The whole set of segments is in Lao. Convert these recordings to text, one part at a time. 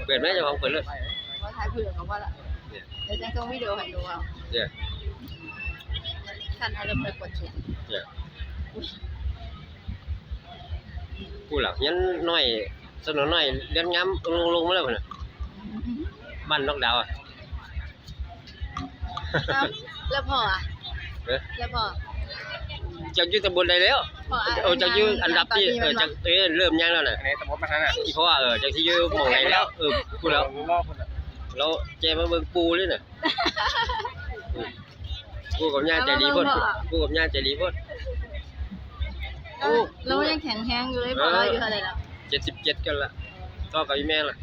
ເປີດໄວ້ ເຈົ້າຂອງເປີດເລີຍ ບໍ່ຖ່າຍຜູ້ດຽວກໍພໍລະ ດຽວຈະສົ່ງວິດີໂອໃຫ້ດູເອົາ ເອີ ຊັ້ນໃຫ້ເລີ່ມເປີດກົດແຂນ ເອີ ຜູ້ລະ ຮຽນນ້ອຍ ສະໜວນນ້ອຍ ຮຽນງາມ ລົງ ລົງມາແລ້ວພຸ້ນນະ ບ້ານນອກດາວອະ. ເອົ້າ ແລ້ວພໍ່ອະ? ເອີ ແລ້ວພໍ່? ຈັກຢູ່ຕຳບົນໃດແລ້ວ ພໍ່ອະ ເອີ ຈັກຢູ່ອັນດັບທີ ເອີ ຈັກ ເອີ ເລີ່ມຍ່າງແລ້ວນະ ອັນນີ້ຕຳບົນບັນຫານະ ອີ່ພໍ່ອະ ເອີ ຈັກຊິຢູ່ໝ່ອງໃດແລ້ວ ເອີ ພຸ້ນແລ້ວ ລາວແຈ້ມາເບິ່ງປູ່ເລີຍນະ ປູ່ກັບຍ່າໃຈດີໂພດ ປູ່ກັບຍ່າໃຈດີໂພດ ໂອ້ ລາວຍັງແຂງແຮງຢູ່ເລີຍ ພໍ່ລາວອາຍຸເທົ່າໃດແລ້ວ? ເຈັດສິບເຈັດກັນລະ ຕໍ່ກັບອີ່ແມ່ລະ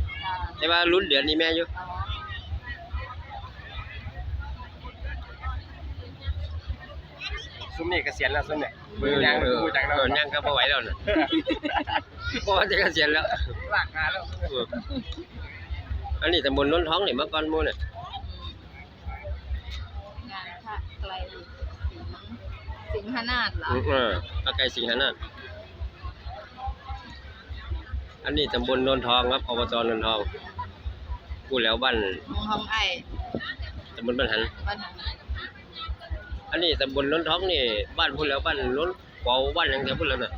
ແຕ່ວ່າລຸ້ນເດືອນອີ່ແມ່ຢູ່ ອໍ ຊຸມນີ້ກະສຽນແລ້ວ ຊຸມນີ້ ເອີ ຍ່າງ ເອີ ຮູ້ຈັກແລ້ວ ເອີ ຍ່າງກໍບໍ່ໄຫວແລ້ວນະ ບໍ່ວ່າຈະກະສຽນແລ້ວ ລາກາແລ້ວ ເອີ ອັນນີ້ຕຳບົນໂນນທອງນີ້ ມາກ່ອນໝູ່ນີ້ ງານພະໄກລສິງ ສິງຫະນາດລະ ອືມ ເອີ ພະໄກສິງຫະນາດ ອັນນີ້ຕຳບົນໂນນທອງຄັບ ອບຕໂນນທອງ ພຸ້ນແລ້ວບ້ານ ຂອງອ້າຍ ຕຳບົນບ້ານຫັນ ບ້ານຫັນ ອັນນີ້ຕຳບົນໂນນທອງນີ້ ບ້ານພຸ້ນແລ້ວ ບ້ານໂນນ ເວົ້າບ້ານຫຍັງແຖວພຸ້ນແລ້ວນະ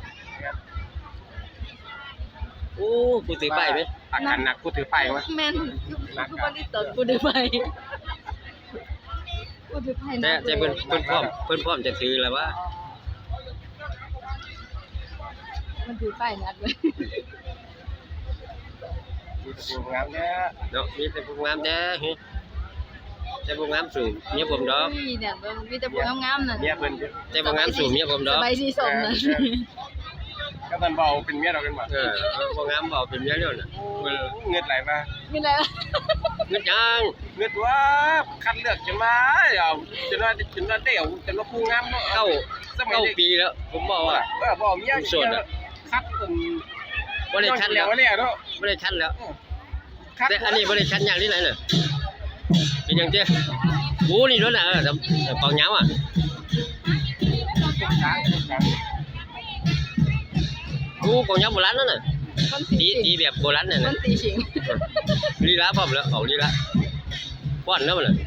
ໂອ້ ຜູ້ຖືປ້າຍເດ້ ອາການໜັກຜູ້ຖືປ້າຍວະ ແມ່ນ ຄືບໍ່ໄດ້ຕອນຜູ້ຖືປ້າຍ ຜູ້ຖືປ້າຍໜັກ ແຕ່ ແຕ່ເພິ່ນ ເພິ່ນພ້ອມ ເພິ່ນພ້ອມຈະຖືແລ້ວວະ ເພິ່ນຖືປ້າຍໜັກເລີຍ ມີແຕ່ຜູ້ງາມແທ້ເນາະ ມີແຕ່ຜູ້ງາມແທ້ ແຕ່ບໍ່ງາມສູ້ເມຍຜົມດອກ ໂອ້ຍ ແດດເບິ່ງ ມີແຕ່ຜູ້ງາມໆນັ້ນ ເມຍເພິ່ນ ແຕ່ບໍ່ງາມສູ້ເມຍຜົມດອກ ສະບາຍສີສົ້ມນັ້ນ ເອີ ເອີ ກໍມັນບໍ່ເອົາເປັນເມຍດອກ ເຫັນບໍ່ ເອີ ບໍ່ງາມບໍ່ເອົາເປັນເມຍແລ້ວນະ ໂອ້ຍ ເງິດຫຼາຍວ່າ ເງິດຫຼາຍວ່າ ເງິດຫຍັງ ເງິດວ່າ ຄັດເລືອກຈົນວ່າ ເອົາ ຈົນວ່າ ຈົນວ່າໄດ້ເອົາ ຈົນວ່າຜູ້ງາມເນາະ ເກົ້າ ສະໄໝ ເກົ້າປີແລ້ວ ຜົມບອກວ່າ ເອີ ບໍ່ເອົາເມຍ ໂສດ ຄັດ ບໍ່ໄດ້ຄັດແລ້ວ ບໍ່ໄດ້ຄັດແລ້ວ ເອີ ຄັດ ແຕ່ອັນນີ້ບໍ່ໄດ້ຄັດຫຍັງນີ້ນະ ເປັນຫຍັງເດ ໂອ້ ນີ້ໂດນນະ ເອີ ກອງຍາວອະ ໂອ້ ກອງຍາວໂບລານນັ້ນນະ ມັນຕີ ຕີ ຕີແບບໂບລານນັ້ນນະ ມັນຕີເສັງ ລີລາພ້ອມແລ້ວ ອອກລີລາ ຟ້ອນແລ້ວມັນນະ ເອີ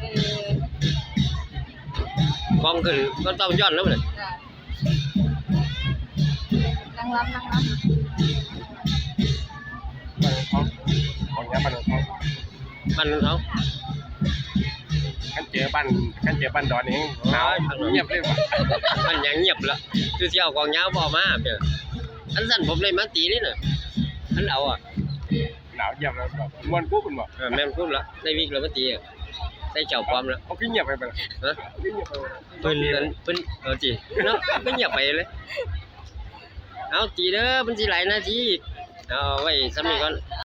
ກອງຂຶ້ນກໍຕ້ອງຍ້ອນແລ້ວມັນນະ ນາງລຳ ນາງລຳ ບ້ານເຮົາ ຂອງຍາບ້ານເຮົາ ບ້ານເຮົາ ຄັນເຈີບ້ານ ຄັນເຈີບ້ານດອນນີ້ຫາວ ໂອ້ຍ ງຽບເລີຍ ມັນຫຍັງງຽບລະ ຄືຊິເອົາກອງຍາວບໍ່ເອົາມາ ອັນຊັ້ນຜົມໄດ້ມາຕີນີ້ນະ ອັນເອົາອະ ໜາວງຽບແລ້ວ ມ່ວນກຸບແມ່ນບໍ່ ເອີ ແມ່ນກຸບລະ ໄດ້ວິກລະມາຕີ ໃສ່ເຈົ້າຄວາມລະ ເອົາຄືງຽບໄປ ຮະ ຄືງຽບໄປ ເພິ່ນ ເພິ່ນ ເອີ ຕິ ເນາະ ເພິ່ນຫຍັບໄປເລີຍ ເອົາ ຕີເດີ ມັນຊິຫຼາຍນາທີ ເອົາໄວ້ສ່ຳນີ້ກ່ອນ.